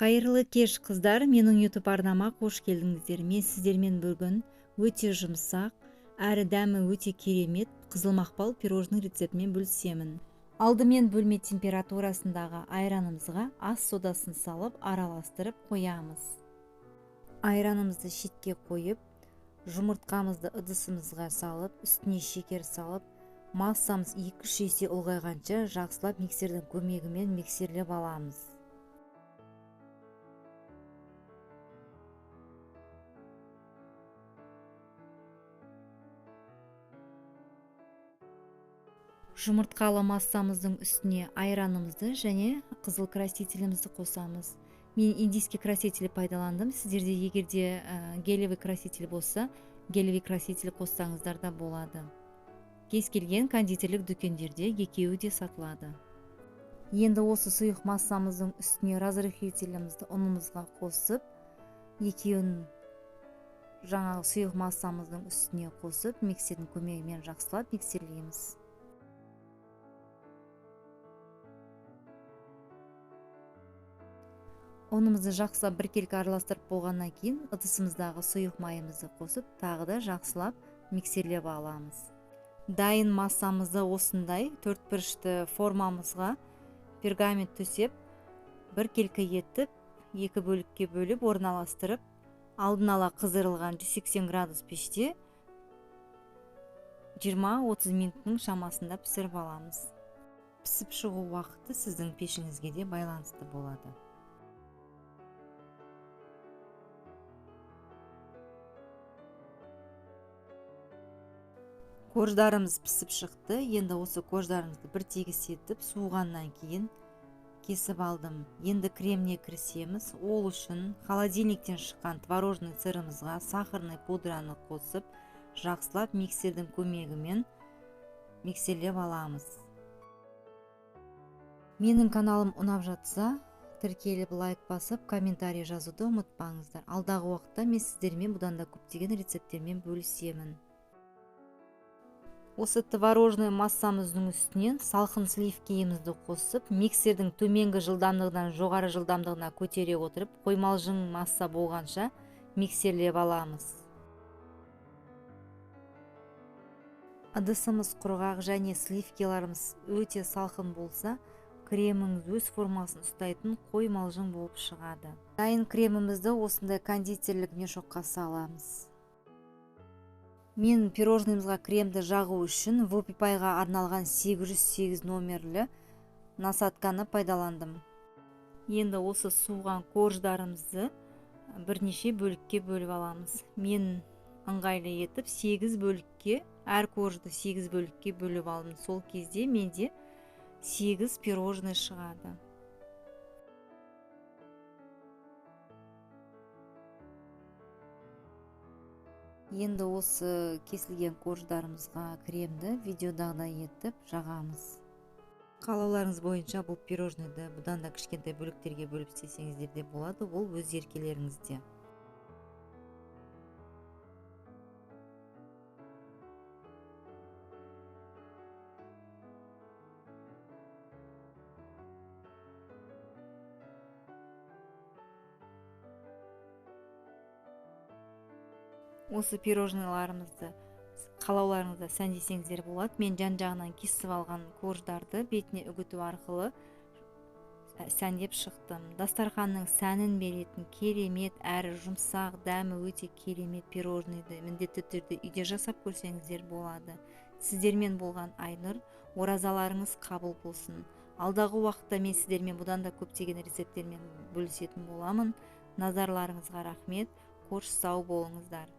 Қайырлы кеш, қыздар! Менің YouTube арнама қош келдіңіздер. Мен сіздермен бүгін өте жұмсақ, әрі дәмі өте керемет қызыл мақпал пирожный рецептімен бөлісемін. Алдымен бөлме температурасындағы айранымызға ас содасын салып, араластырып қоямыз. Айранымызды шетке қойып, жұмыртқамызды ыдысымызға салып, үстіне шекер салып, массамыз 2-3 есе ұлғайғанша жақсылап миксердің көмегімен миксерлеп аламыз. Жұмыртқалы массамыздың үстіне айранымызды және қызыл красителімізді қосамыз. Мен индийский краситель пайдаландым. Сіздерде егерде гелевый краситель болса, гелевый краситель қоссаңыздар да болады. Кез келген кондитерлік дүкендерде екеуі де сатылады. Енді осы сұйық массамыздың үстіне разрыхлителімізді ұнымызға қосып, екеуін жаңағы сұйық массамыздың үстіне қосып, миксердің көмегімен жақсылап миксерлейміз. Ұнымызды жақсылап біркелкі араластырып болғаннан кейін ыдысымыздағы сұйық майымызды қосып, тағы да жақсылап миксерлеп аламыз. Дайын массамызды осындай төртбұрышты формамызға пергамент төсеп, біркелкі етіп, екі бөлікке бөліп орналастырып, алдын ала қыздырылған 180 градус пеште 20-30 минуттың шамасында пісіріп аламыз. Пісіп шығу уақыты сіздің пешіңізге де байланысты болады. Корждарымыз пісіп шықты. Енді осы корждарымызды бір тегіс етіп, суығаннан кейін кесіп алдым. Енді креміне кірісеміз. Ол үшін холодильниктен шыққан творожный сырымызға сахарный пудраны қосып, жақсылап миксердің көмегімен миксерлеп аламыз. Менің каналым ұнап жатса, тіркеліп, лайк басып, комментарий жазуды ұмытпаңыздар. Алдағы уақытта мен сіздермен бұдан да көптеген рецепттермен бөлісемін. Осы творожный массамыздың үстінен салқын сливкиімізді қосып, миксердің төменгі жылдамдығынан жоғары жылдамдығына көтере отырып, қоймалжың масса болғанша миксерлеп аламыз. Ыдысымыз құрғақ және сливкиларымыз өте салқын болса, креміңіз өз формасын ұстайтын қоймалжың болып шығады. Дайын кремімізді осындай кондитерлік мешокқа саламыз. Мен пирожныйымызға кремді жағу үшін вупипайға арналған 808 номерлі насадканы пайдаландым. Енді осы суыған корждарымызды бірнеше бөлікке бөліп аламыз. Мен ыңғайлы етіп 8 бөлікке, әр коржды 8 бөлікке бөліп алдым. Сол кезде менде 8 пирожный шығады. Енді осы кесілген корждарымызға кремді видеодағыдай етіп жағамыз. Қалауларыңыз бойынша бұл пирожныйды бұдан да кішкентай бөліктерге бөліп істесеңіздер де болады, ол өз еркелеріңізде. Осы пирожныйларымызды қалауларыңызда сәндесеңіздер болады. Мен жан-жағынан кесіп алған корждарды бетіне үгіту арқылы сәндеп шықтым. Дастарханның сәнін беретін керемет, әрі жұмсақ, дәмі өте керемет пирожныйды міндетті түрде үйде жасап көрсеңіздер болады. Сіздермен болған Айнұр, оразаларыңыз қабыл болсын. Алдағы уақытта мен сіздермен бұдан да көптеген рецепттермен бөлісетін боламын. Назарларыңызға рахмет. Қош сау болыңыздар.